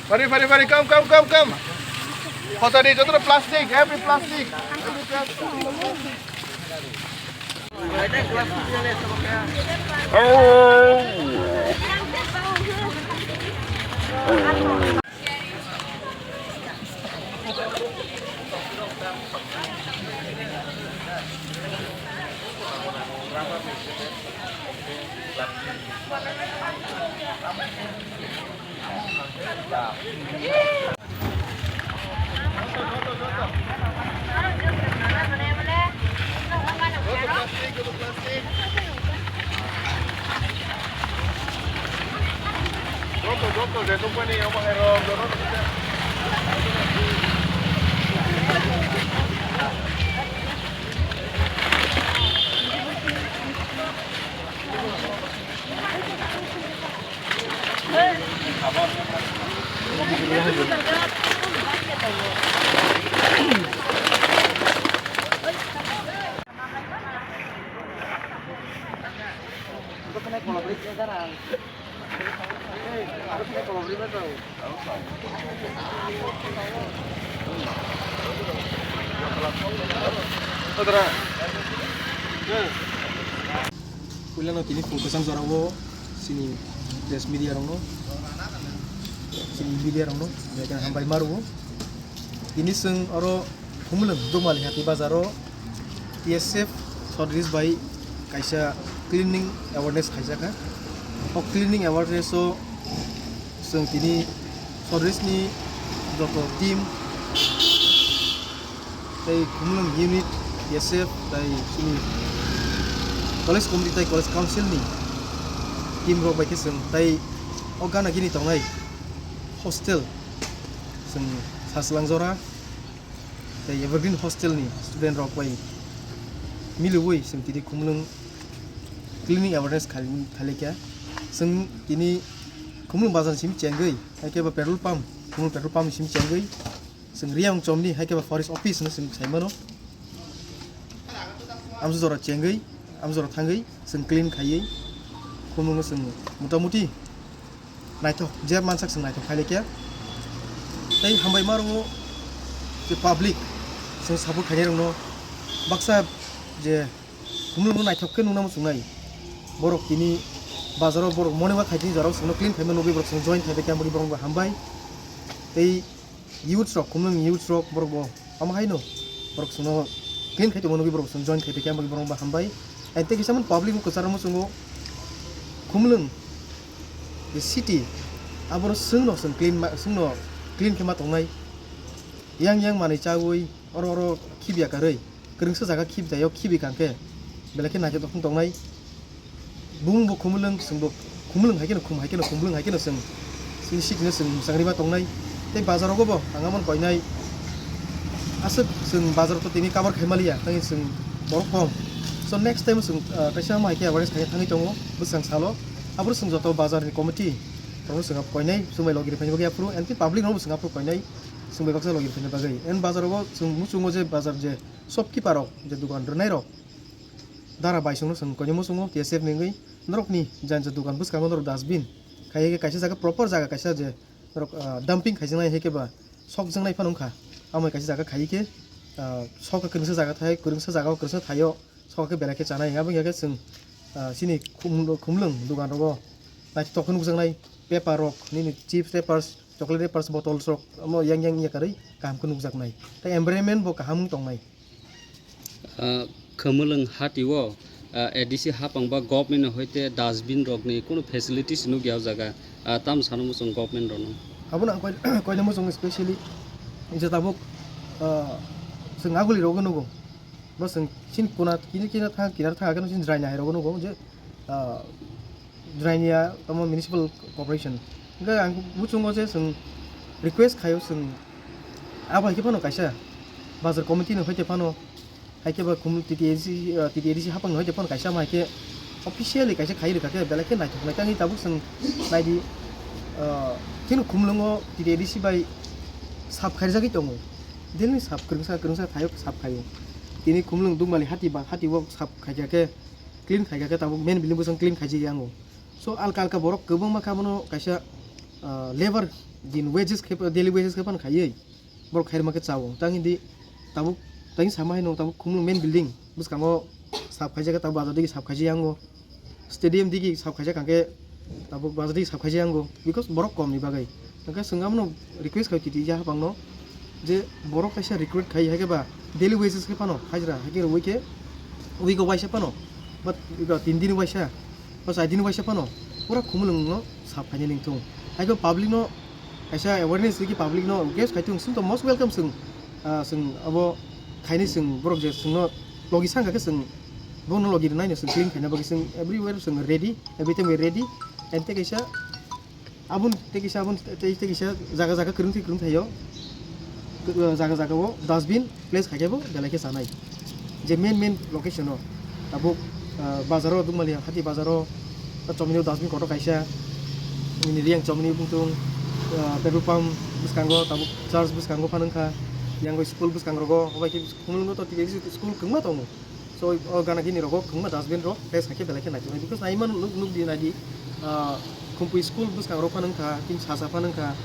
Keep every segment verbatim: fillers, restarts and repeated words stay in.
Fari, fari, fari, come, come, come, come. Hosa di, joto plastic, every plastic. Every plastic. Puilano tini phung kwchang jorao chini press media rokno, chini media rokno belai kheno hambai ma rwo. Tini chwng oro Khumulwng Dumali Hati Bazar o T S F Sodris bai kaisa cleaning awareness khaijak kha. O cleaning awareness o chwng tini Sodris ni joto team tei Khumulwng unit, T S F tei chini college committee tei college council ni team rok bai khe chwng tei o gana gini tongnai hostel chwng Sachwlang Jora tei Evergreen Hostel ni student rok bai miliwi chwng tini Khumulwng cleaning awareness khai-, khailaikha. Chwng tini Khumulwng bazar ni simi chengwi, hai khe bo petrol pump, Khumulwng petrol pump ni simi chengwi, chwng Riyang chomni, hai khe bo forest office no chwng sai mano. Amso jora chengwi, amso jora thangwi, chwng clean khaiwi, Khumulwng no chwng motamuti naithok, je mansak chwng naithok khailai khe. Tei hambai ma rwo je public, chwng support khainai rokno baksa je Khumulwng no naithok khe nukna muchungnai. Borok tini bazar o borok morning walk khai tini jora o chwngno clean khaima nugwi borok chwng join khai bai khe, amoni borok bo hambai. Tei youths rok, Khumulwng youths rok, borok bo omo haino borok chwngno clean khai tongma nugwi borok chwng join khai bai khe, amoni borok bo hambai. Tei kisa mani public bo kwcharo muchungo Khumulwng je city, aboro chwngno chwng clean ma, chwngno clean khe ma tongnai. Yang yang manwi chawi oro oro khibiya karwi. Kwrwngsa jaga khibi taiyo, khibi kangkhe belai khe naikhe tongthung tongnai. Bumungbo Khumulwng, chwngbo Khumulwng hai kheno khum, hai kheno Khumulwng hai kheno chwng chini city no chwng mwchangriba tongnai. Tei bazar rogo bo ang amon koinai. Aswk chwng bazar to tini cover khai maliya, tei chwng borok kong. So next time chwng, ah, kaisa omo hai khe awareness khai thangwi tongo bwskang salo. Aphuru chwng joto bazar ni committee rokno chwng abo koinai, chwng bai logi rwphaini bagwi aphuru, and tei public rokno bo chwng aphuru koinai, chwng bai baksa logi rwphaini bagwi. And bazar rogo chwng muchungo je bazar je shopkeeper rok, je dogan rwnai rok, dara bai chwngno chwng koinai muchungo, T S F ni wngwi norokni jani je dogan bwskango norok dustbin Khai khe kaisa jaga proper jaga kaisa je norok, ah, dumping khaijaknai hai khe ba sokjaknai phano wngkha. Amo hai kaisa jaga khai khe, ah, sok kwrwngsa jaga thai, kwrwngsa jaga o kwrwngsa thaio, sok khe belai khe chanai. Abo wngya khe chwng, ah, chini khum-, khumlwng dogan rogo naithotok khe nukjaknai paper rok, nini chips wrappers, chocolate wrappers, bottles rok, omo yang yang ya karwi kaham khe nukjaknai. Tei environment bo kaham wng tongnai. Ah, Khumulwng hati o, ah, A D C hapang ba government ni hoite dustbin rok ni kunu facilities nukya o jaga, ah, tam sano muchung government rok no. Abo no ang koi-, koina muchung specially je tabuk, ah, chwng aguli rok nugo. Bo chwng chini kuna, kini kina thang, kinar thang, kano chini jraini hai rok nugo je, ah, Jrainia tamo municipal corporation. Hingke ang muchungo je chwng request khaio chwng abo hai khe phano kaisa bazar committee ni hoite phano hai khe ba khum T T A D C, ah, T T A D C hapang ni hoite phano kaisa ma hai khe officially kaisa khai rwkha khe belai khe naithok nai khe ani tabuk chwng naidi, ah, chini khumlwngo T T A D C bai sap khairjagwi tongo. Daily sap kwrwngsa kwrwngsa thaio sap khaio. Tini khumlwng Dugmali hati ba hati o sap khaikha khe clean khaikha khe tabuk main building bwsang clean khaijak yango. So alka alka borok kwbangma khe abono kaisa, ah, labour din wages khe daily wages khe phano khaiwi borok khairma khe chao. Tang hindi tabuk tang sama haino tabuk khumlwng main building bwskango sap khaijak khe tabuk bazar digi sap khaijak yango. Stadium digi sap khaijak kha khe tabuk bazar digi sap khaijak yango because borok kom ni bagwi. Hingke chwng abono request khai titi ya hapang no. Je borok kaisa recruit khai, hai khe ba daily wages khe phano hajra, hai khe rwui khe week o waisa phano, but tin din waisa, ba char din waisa phano pura khumulwng no sap khainai ning thung. Hai khe public no kaisa awareness rikhe public no request khai thung, chwng to most welcome chwng, ah, chwng abo khainai chwng borok je chwng no logi sang kha khe chwng bo no logi rwnai no chwng clean khaina bagwi chwng everywhere chwng ready, every time we ready, and tei kaisa Aboni tei kisa, aboni tei, tei kisa jaga jaga kwrwng twi kwrwng thaio. Kwrwng jaga jaga o dustbin place khai khe bo belai khe chanai. Je main main location o tabuk, ah, bazar o Dugmali hati bazar o chomni o dustbin kotor kaisa. Nini Riyang chomni bumtung, ah, petrol pump bwskango tabuk church bwskango phano wngkha. Yang bai school bwskang rogo obai khe khumulwngo to tei school kwbangma tongo. So, o gana gini rogo kwbangma dustbin rok tei sakhe belai khe naituknai, because nai mano nuk, nuk di nai di, ah, Khumpui school bwskang rok phano wngkha, tini sasa phano wngkha,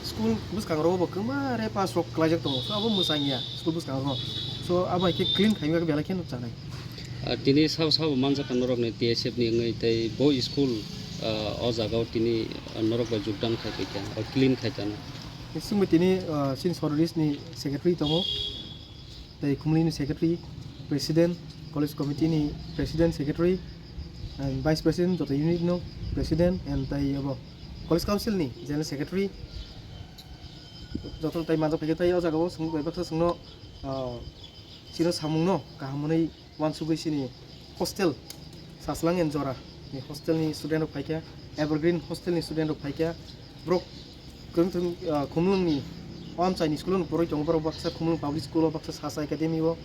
school bwskang rogo bo kwbangma repas rok kwlaijak tongo, so abo mwchang ya school bwskang rogo, so abo hai khe clean khaima khe belai khe nuk chanai. Ah, tini sabo sabo manjak kha norok ni T S F ni wngwi tei bo school, ah, o jaga o tini, ah, norok bai jogdan khai tongkha, o clean khai tongkha. Chwngbo tini, ah, chini Sororish ni secretary tongo. Tei Khumulwng ni secretary, president, college committee ni president, secretary, and vice president, joto unit no president, and tei abo college council ni general secretary, joto tei manjak phaikhe tei o jaga o chwng bai baksa chwngno, ah, chini samung no kaham hwnwi uansugwi chini hostel Saslang and Jora ni hostel ni student rok phaikha, Evergreen hostel ni student rok phaikha, borok kwrwng thwng, ah, Khumulwng ni o amchai ni school o porwi tongo, borok baksa Khumulwng Public School o, baksa Sasa Academy o,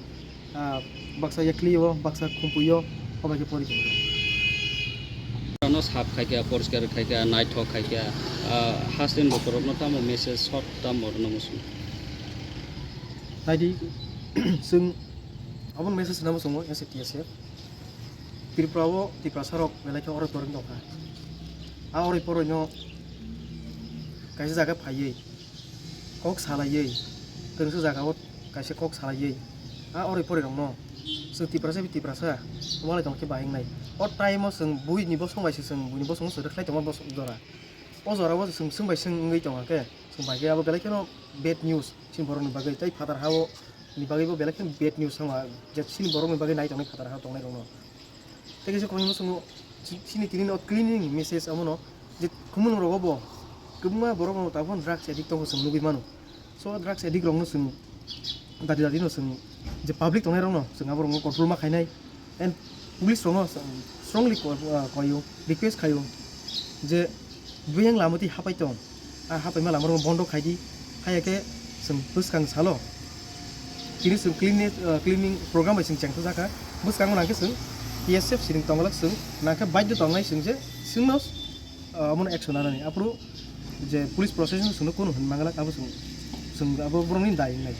ah, baksa Yakli o, baksa Khumpui o, obo hai khe porwi tongo. Ano sap khaikha, poriskar khaikha, naithok khaikha, ah, haste ni bokhorok no tamo message short tamo rwna muchung. Naidi, chwng aboni message rwna muchungo S A T S F. Tripura o Tiprasa rok belai khe oroi poroi tongkha. A oroi poroi no kaisa jaga phaiwi kok salaiwi, kwrwngsa jaga o kaisa kok salaiwi, a oroi poroi rok no chwng Tiprasa bai Tiprasa walai tong khe bahai wngnai. O time o chwng buini bosong bai se chwng buini bosong se rwkhlai tongma bosong jora. O jora o chwng swng bai swng wngwi tongkha khe chwng bai khe abo belai kheno bad news chini borok ni bagwi tei phatar ha o ni bagwi bo belai khe bad news wngkha je chini borok ni bagwi nai tongnai phatar ha o tongnai rok no. Tei kaisa koinwi swngo, chi-, chini tini no cleaning message amo no je Khumulwng rogo bo kwbangma borok rok tabuk drugs addict tongo chwng nugwi mano. So drugs addict rok no chwng dati dati no chwng je public tongnai rok no chwng abo rok no control ma khainai and police rok no chwng strongly ko-, ah, koio, request khaio je buyang lama twi hapai tong. A hapaima lama rok bondo khai di, haiya khe chwng bwskang salo tini chwng clean, ah, cleaning program bai chwng chengthajak kha. Bwskango nang khe chwng T S F siring tongwlak chwng nang khe baidhyo tongnai chwng je chwngno, ah, omono action nanani. Aphuru je police protection chwngno kunu hwn manglak abo chwng, chwng abo borokni dai wngnai.